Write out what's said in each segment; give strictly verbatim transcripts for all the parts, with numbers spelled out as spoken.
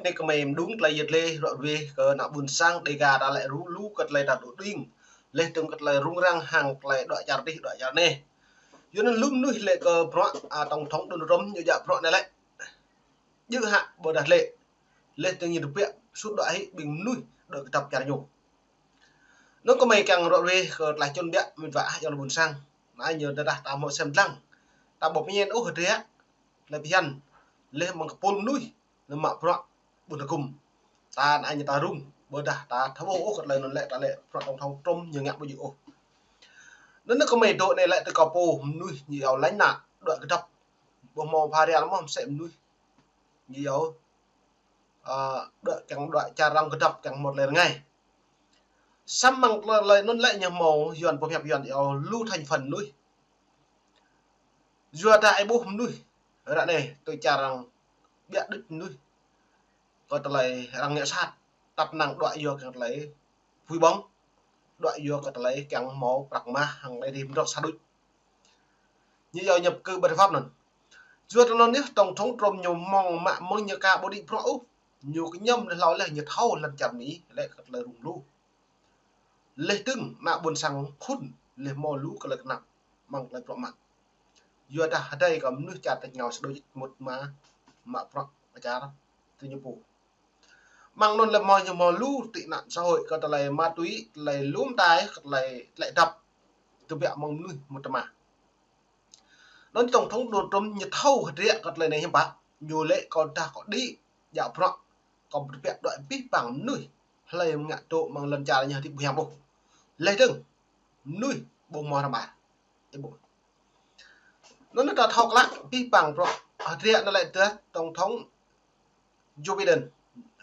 Anai kơmơi mơđung tơlơi yet lĕ ruă ruê kơ ană ƀôn sang Dega ta lĕ rŭ lu kơ tơlơi ta dŏ đing. Leh tơ̆ng kơ tơlơi rŭng răng hăng tơlơi đuaĭ čar tih, đuaĭ čar anai. Yua anŭn lu mơnuih lĕ kơ bruă, a, tổng thống Donald Trump ñu djă bruă anai lĕ djơ̆ hă ƀôdah lĕ. Leh tơ̆ng ñu tơbiă sut đuaĭ hĭ ƀing mơnuih đuaĭ kơdŏp čar ñu. Anŭn kơmơi kiăng ruă ruê kơ tơlơi čun biă mĭt wa ah yua ană ƀôn sang. Anai ñu tơdah ta hmâo sem lăng. Ta ƀu pơñen ôh hơdră tơlơi phiăn. Leh mơ̆ng kơpul mơnuih lĕ mă bruă ƀun hơgŭm. Ta anai ñu ta rŭng, ƀôdah ta thâo ôh kơ tơlơi anŭn lĕ ta lĕ bruă tổng thống Trump ñu ngă ƀu djơ̆ ôh. Anŭn kơmơi dŏ anai lĕ tơ kơ pô mơnuih ñu iâu lañ nă, đuaĭ kơdŏp. Ƀu hmâo pha ria lăm mơ̆ mơsĕ mơnuih ñu iâu, a, đuaĭ kiăng đuaĭ čar arăng kơdŏp kiăng hmâo tơlơi rơngai. Samơ̆ mơ̆ng tơlơi anŭn lĕ ñu hmâo Yuan pơhiăp Yuan iâu lu thành phần mơnuih. Yua dah ai ƀuh mơnuih ră anai tui čar arăng biă đĭč mơnuih kơ tơlơi arăng ngă sat, tăp năng đuaĭ yua kơ tơlơi phui ƀơ̆ng, đuaĭ yua kơ tơlơi kiăng hmâo prăk mah hăng tơlơi rĭm rơ̆k sa đôč. Ñu iâu nhập cư bất hợp pháp anŭn. Yua tơlơi anŭn yơh tổng thống Trump ñu mơ̆ng mă mơ̆ng ñu ka ƀu đĭ bruă ôh. Ñu kơñăm leh hlâo leh ñu thâo lŏn čar Mi lĕ kơ tơlơi rŭng lu. Leh tơ̆ng ană ƀôn sang khŭn leh hmâo lu kơ tơlơi kơnăp mơ̆ng tơlơi bruă mă. Yua dah hơdai kơ mơnuih čar tač rơngiao sa đôč mŭt mă, mă bruă kơ čar tơ ñu pô. Mơ̆ng anŭn lĕ hmâo ñu hmâo lu tị nạn xã hội kơ tơlơi ma túy, tơlơi lŏm tai, kơ tơlơi tơlĕ dăp. Tơbiă mơ̆ng mơnuih mŭt tơma. Anŭn tổng thống Donald Trump ñu thâo hơdră kơ tơlơi anai hiư̆m pă, ñu lĕ kơ dah kơ đĭ djă bruă, kơ tơbiă đuaĭ abih bang mơnuih hlơi ngă dŏ mơ̆ng lŏn čar ñu hơdip ƀu hiam ôh. Leh tơ̆ng mơnuih ƀu hmâo hrăm ar. Ih ƀuh. Anŭn ta thâo klă abih bang bruă hơdră anai lĕ tơdah tổng thống Joe Biden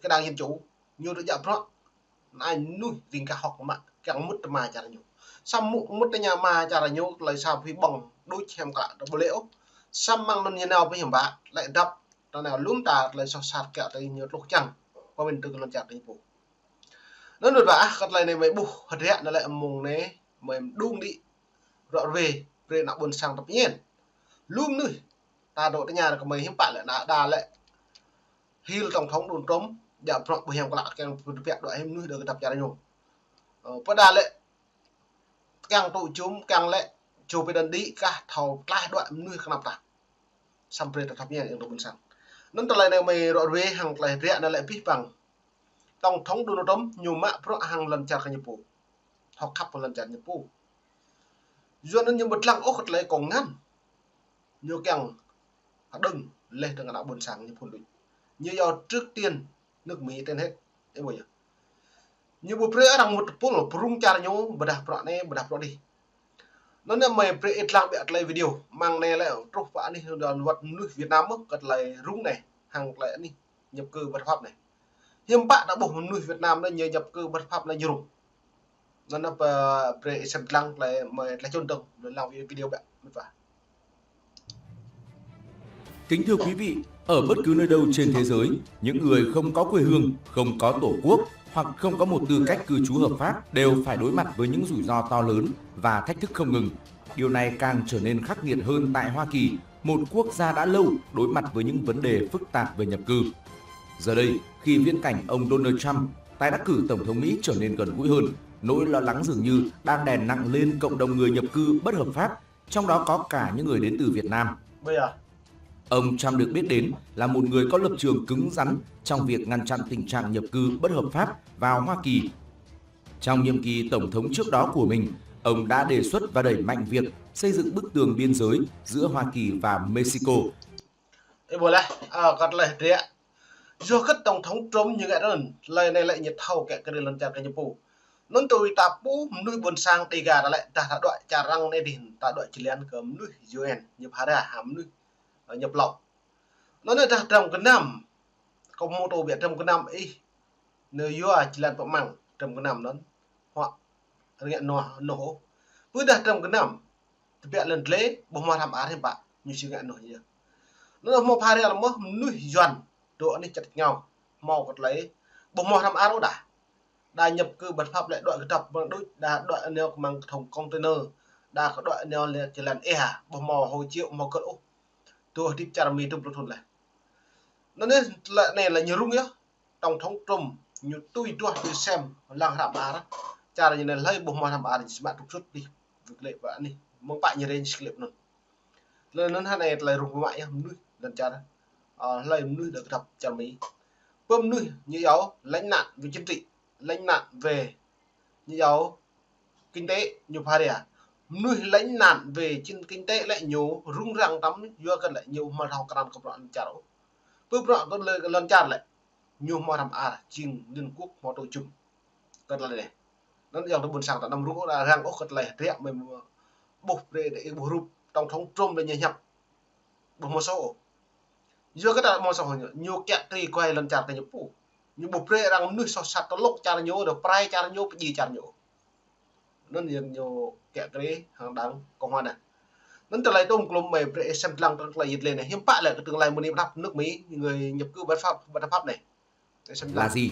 kơ đảng Dân Chủ ñu dŏ djă bruă. Anai mơnuih ring kơ hŏk mă kiăng mŭt tơma čar ñu. Samơ̆ mŭt tơña mă čar ñu tơlơi sa phui ƀơ̆ng đôč hiam klă ta ƀu lĕ ôh. Samơ̆ mơ̆ng anŭn ñu nao pơ hiư̆m pă, tơlơi dăp, ta nao lŏm ta tơlơi soh sat kiăng tơlơi ñu tluh kiăng pơmĭn tơ kơ lŏn čar tơ ñu pô. Anŭn mĭt wa ah kơ tơlơi anai mơi ƀuh hơdră anai lĕ mơ̆ng anai mơi mơđung đĭ ruă ruê brơi ană ƀôn sang ta pơñen. Lu mơnuih ta dŏ tơña kơmơi hiư̆m pă lĕ ană đa lĕ hil tổng thống Donald Trump djă bruă ƀu hiam klă kiăng tơbiă đuaĭ hĭ mơnuih đuaĭ kơdŏp čar ñu. Ơ, pơđa lĕ kiăng tŭ jum kiăng lĕ Joe Biden đĭ kah thâo tlaih đuaĭ mơnuih kơnăp tah. Samơ̆ brơi ta thâo pơñen yơh ană ƀôn sang. Anŭn tơlơi anai mơi ruă ruê hăng tơlơi hơdră anai lĕ abih bang tổng thống Donald Trump ñu mă bruă hăng lŏn čar kơ ñu pô. Thâo khăp kơ lŏn čar ñu pô. Yua anŭn ñu ƀu lăng ôh kơ tơlơi kông ngăn. Ñu kiăng hơđơ̆ng leh tơ̆ng ană ƀôn sang ñu phŭn đôč. Ñu iâu trước tiên nước Mỹ trên hết. Ih ƀuh yơh. Ñu ƀu brơi arăng mŭt tơpul pơrŭng čar ñu ƀôdah bruă anai ƀôdah bruă adih. Anŭn anai mơi brơi ih lăng biă tơlơi video. Mơ̆ng anai lĕ truh pơ anih đon wơ̆t mơnuih Việt Nam mơ̆ kơ tơlơi rŭng anai hăng tơlơi anih nhập cư bất hợp pháp anai. Hiư̆m pă ta ƀuh mơnuih Việt Nam anai ñu nhập cư bất hợp pháp anai ñu rŭng. Anŭn anai pơ brơi ih sem lăng tơlơi mơi tơlơi čun dơ̆ng, lăng video biă mĭt wa. Kính thưa quý vị, ở bất cứ nơi đâu trên thế giới, những người không có quê hương, không có tổ quốc hoặc không có một tư cách cư trú hợp pháp đều phải đối mặt với những rủi ro to lớn và thách thức không ngừng. Điều này càng trở nên khắc nghiệt hơn tại Hoa Kỳ, một quốc gia đã lâu đối mặt với những vấn đề phức tạp về nhập cư. Giờ đây, khi viễn cảnh ông Donald Trump tái đắc cử Tổng thống Mỹ trở nên gần gũi hơn, nỗi lo lắng dường như đang đè nặng lên cộng đồng người nhập cư bất hợp pháp, trong đó có cả những người đến từ Việt Nam. Ông Trump được biết đến là một người có lập trường cứng rắn trong việc ngăn chặn tình trạng nhập cư bất hợp pháp vào Hoa Kỳ. Trong nhiệm kỳ tổng thống trước đó của mình, ông đã đề xuất và đẩy mạnh việc xây dựng bức tường biên giới giữa Hoa Kỳ và Mexico. Ih ƀuh leh, ơ, kơ tơlơi hơdră. Yua kơ tổng thống Trump ñu ngă anŭn, tơlơi anai lĕ ñu thâo kơ kơ lŏn čar kơ ñu pô. Anŭn tui ta ƀuh mơnuih ƀôn sang Dega ta lĕ dah ta đuaĭ čar arăng anai dih, ta đuaĭ jơlan kơ mơnuih U N, ñu phara hăng mơnuih, ơ, ñu plŏ. Anŭn anai dah dram gơnam, kơ mơ̆ tơ biă dram gơnam ih, ñu yua jơlan pơmăng dram gơnam anŭn. Huă rơngiă noh, noh ôh. Pơ dah dram gơnam, tơbiă lŏn tlê, ƀu hmâo hrăm ar hiư̆m pă, ñu či ngă noh yơh. Anŭn hmâo phara lăm mơ̆ mơnuih Yuan dŏ anih čar tač rơngiao, hmâo kơ tơlơi ƀu hmâo hrăm ar ôh đa. Đa nhập cư bất hợp pháp lĕ đuaĭ kơdŏp mơ̆ng đôč, đa đuaĭ nao kơ mơ̆ng kơthŭng container, đa kơ đuaĭ nao lĕ jơlan ia, ƀu hmâo hộ chiếu, ƀu hmâo kơt ôh. Dŏ hơdip čar Mi tŭm pluh thŭn leh. Anŭn anai lĕ, anai lĕ ñu rŭng yơh. Tổng thống Trump ñu tui duah tui sem lăng hră mơar. Čar ñu anai hlơi ƀu hmâo hră mơar ñu mă trục xuất đi. Wơ̆t lĕ ƀă anih. Mơ̆ng pă ñu rĕ ñu klĕp anŭn. Tơlơi anŭn hơnai tơlơi rŭng răng mơ̆ yơh mơnuih lŏn čar. Ơ, hlơi mơnuih đa kơdŏp čar Mi. Pơ mơnuih ñu iâu lánh nạn về chính trị, lánh nạn về ñu iâu kinh tế ñu pha ria. Mơnuih lánh nạn về chính, kinh tế lĕ ñu rŭng răng tăm yua kơ lĕ ñu hmâo rao krăn kơ bruă lŏn čar ôh. Pơ bruă kơ lĕ lŏn čar lĕ ñu hmâo hră mơar jing Liên Quốc hmâo tŭ jum. Kơ tơlơi anai. Anŭn yơh tơ ƀôn sang ta anăm rŭng răng ôh kơ tơlơi hơdră mơ̆ ƀuh brơi đe ƀuh rup tổng thống Trump đe ñu hiăp. Ƀu hmâo soh ôh. Yua kơ ta hmâo soh ñu, ñu kiă kri kuai lŏn čar kơ ñu pô. Ñu ƀu brơi arăng mơnuih soh sat tơlŏk čar ñu, đa prai čar ñu, pơdjai čar ñu. Anŭn yơh ñu kiă kri hăng đảng Cộng hòa anai. Anŭn tơlơi tôm klôm mơi brơi sem lăng tơlơi yit lĕ anai. Hiư̆m pă lĕ kơ tương lai mơ̆ng anai pơ anăp nước Mỹ, người nhập cư bất hợp, bất hợp pháp anai. Là gì?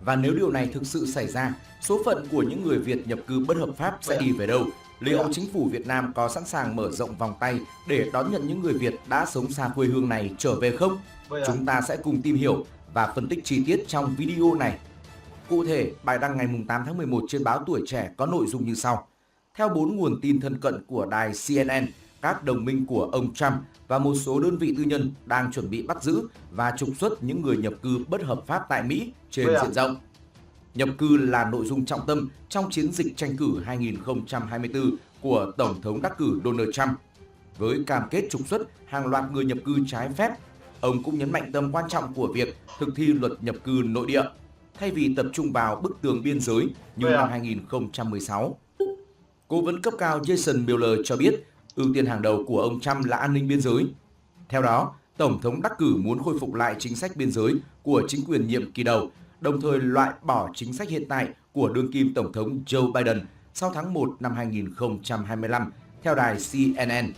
Và nếu điều này thực sự xảy ra, số phận của những người Việt nhập cư bất hợp pháp sẽ đi về đâu? Liệu chính phủ Việt Nam có sẵn sàng mở rộng vòng tay để đón nhận những người Việt đã sống xa quê hương này trở về không? Chúng ta sẽ cùng tìm hiểu và phân tích chi tiết trong video này. Cụ thể, bài đăng ngày mùng tám tháng mười một trên báo Tuổi Trẻ có nội dung như sau. Theo bốn nguồn tin thân cận của đài C N N, các đồng minh của ông Trump và một số đơn vị tư nhân đang chuẩn bị bắt giữ và trục xuất những người nhập cư bất hợp pháp tại Mỹ trên diện rộng. Nhập cư là nội dung trọng tâm trong chiến dịch tranh cử hai nghìn không trăm hai mươi tư của Tổng thống đắc cử Donald Trump. Với cam kết trục xuất hàng loạt người nhập cư trái phép, ông cũng nhấn mạnh tầm quan trọng của việc thực thi luật nhập cư nội địa, thay vì tập trung vào bức tường biên giới như năm hai nghìn không trăm mười sáu. Cố vấn cấp cao Jason Miller cho biết ưu tiên hàng đầu của ông Trump là an ninh biên giới. Theo đó, Tổng thống đắc cử muốn khôi phục lại chính sách biên giới của chính quyền nhiệm kỳ đầu, đồng thời loại bỏ chính sách hiện tại của đương kim Tổng thống Joe Biden sau tháng một năm hai nghìn không trăm hai mươi lăm, theo đài C N N.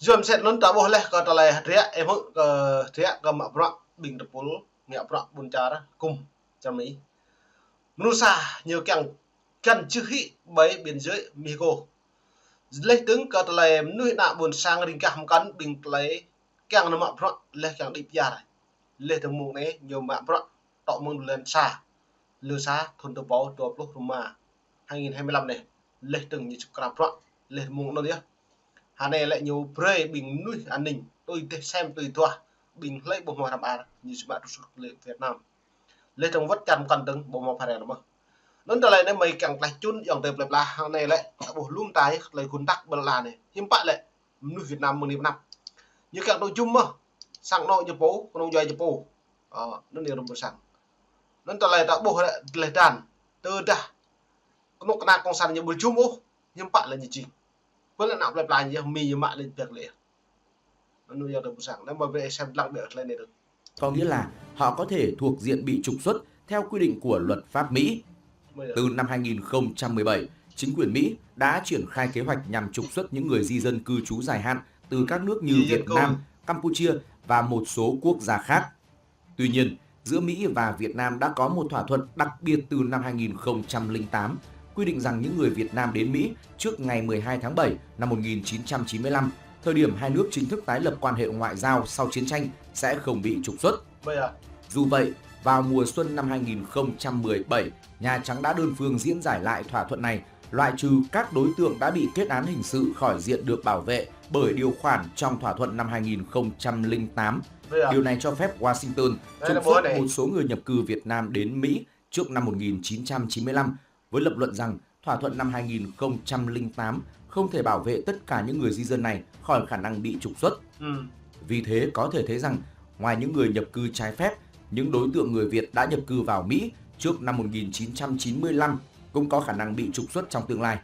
Yom set lun ta ƀuh leh kơ tơlơi hơdră, ơ, hmư̆ kơ hơdră kơ mă bruă ƀing tơpul, ngă bruă ƀun čar, kŭm čar Mi. Mơnuih sa ñu kiăng kăn čih hĭ ƀơi biên giới Mexico. Leh dơ̆ng kơ tơlơi mơnuih ană ƀôn sang ring gah mơkăn ƀing tơlơi kiăng nao mă bruă leh kiăng đĭ pơyar. Leh dơ̆ng mơ̆ng anai ñu mă bruă tŏ mơ̆ng lŏn sa, lơ sa thun tơpâo dua pluh rơma, hai nghìn hai mươi lăm anai. Leh dơ̆ng ñu čuh krăp bruă, leh mơ̆ng anŭn yơh. Hơnai lĕ ñu brơi ƀing mơnuih an ninh, tui dêh sem tui duah, ƀing hlơi ƀu hmâo hră mơar, ñu čuh mă trục xuất lĕ Việt Nam. Leh dơ̆ng wơ̆t čar mơkăn dơ̆ng ƀu hmâo phara lơ mơh. Anŭn tơlơi anai mơi kiăng tlaih čun yŏng tơi plơi pla hăng anai lĕ, ta ƀuh lum tai, tơlơi gun tăk ƀơi lŏn anai. Hiư̆m pă lĕ, mơnuih Việt Nam mơ̆ng anai pơ anăp. Ñu kiăng tŭ jum mơh, sang anŏ ñu pô, kơnơ̆ng djuai ñu pô. Ơ, anŭn yơh rơ̆m ƀôn sang. Anŭn tơlơi ta ƀuh lĕ, tơlơi dan, tơdah kơnuk kơna cộng sản ñu ƀu jum ôh, hiư̆m pă lĕ ñu jing. Pơ lĕ anăp plơi pla ñu yơh, Mi ñu mă lĕ biăk lĕ. Anŭn yơh rơ̆m ƀôn sang, anŭn mơi brơi sem lăng ƀiă tơlơi anai dơ̆ng. Có nghĩa là họ có thể thuộc diện bị trục xuất theo quy định của luật pháp Mỹ. Từ năm hai nghìn không trăm mười bảy, chính quyền Mỹ đã triển khai kế hoạch nhằm trục xuất những người di dân cư trú dài hạn từ các nước như Việt Nam, Campuchia và một số quốc gia khác. Tuy nhiên, giữa Mỹ và Việt Nam đã có một thỏa thuận đặc biệt từ năm hai nghìn không trăm lẻ tám, quy định rằng những người Việt Nam đến Mỹ trước ngày mười hai tháng bảy năm một nghìn chín trăm chín mươi lăm, thời điểm hai nước chính thức tái lập quan hệ ngoại giao sau chiến tranh, sẽ không bị trục xuất. Dù vậy, vào mùa xuân năm hai nghìn không trăm mười bảy, Nhà Trắng đã đơn phương diễn giải lại thỏa thuận này, loại trừ các đối tượng đã bị kết án hình sự khỏi diện được bảo vệ bởi điều khoản trong thỏa thuận năm hai nghìn không trăm lẻ tám. Điều này cho phép Washington trục xuất một số người nhập cư Việt Nam đến Mỹ trước năm một nghìn chín trăm chín mươi lăm, với lập luận rằng thỏa thuận năm hai nghìn không trăm lẻ tám không thể bảo vệ tất cả những người di dân này khỏi khả năng bị trục xuất. Vì thế, có thể thấy rằng, ngoài những người nhập cư trái phép, những đối tượng người Việt đã nhập cư vào Mỹ trước năm một nghìn chín trăm chín mươi lăm cũng có khả năng bị trục xuất trong tương lai.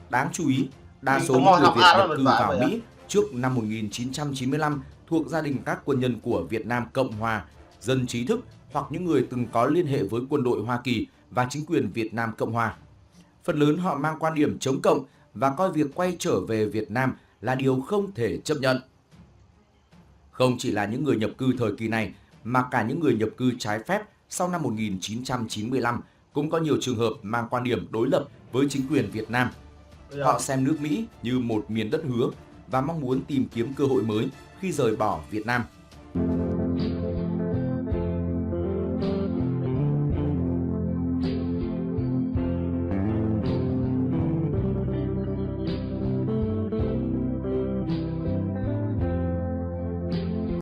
Đáng chú ý, đa số những người Việt nhập cư vào Mỹ trước năm một nghìn chín trăm chín mươi lăm thuộc gia đình các quân nhân của Việt Nam Cộng Hòa, dân trí thức hoặc những người từng có liên hệ với quân đội Hoa Kỳ và chính quyền Việt Nam Cộng Hòa. Phần lớn họ mang quan điểm chống cộng và coi việc quay trở về Việt Nam là điều không thể chấp nhận. Không chỉ là những người nhập cư thời kỳ này, mà cả những người nhập cư trái phép sau năm một nghìn chín trăm chín mươi lăm cũng có nhiều trường hợp mang quan điểm đối lập với chính quyền Việt Nam. Họ xem nước Mỹ như một miền đất hứa và mong muốn tìm kiếm cơ hội mới khi rời bỏ Việt Nam.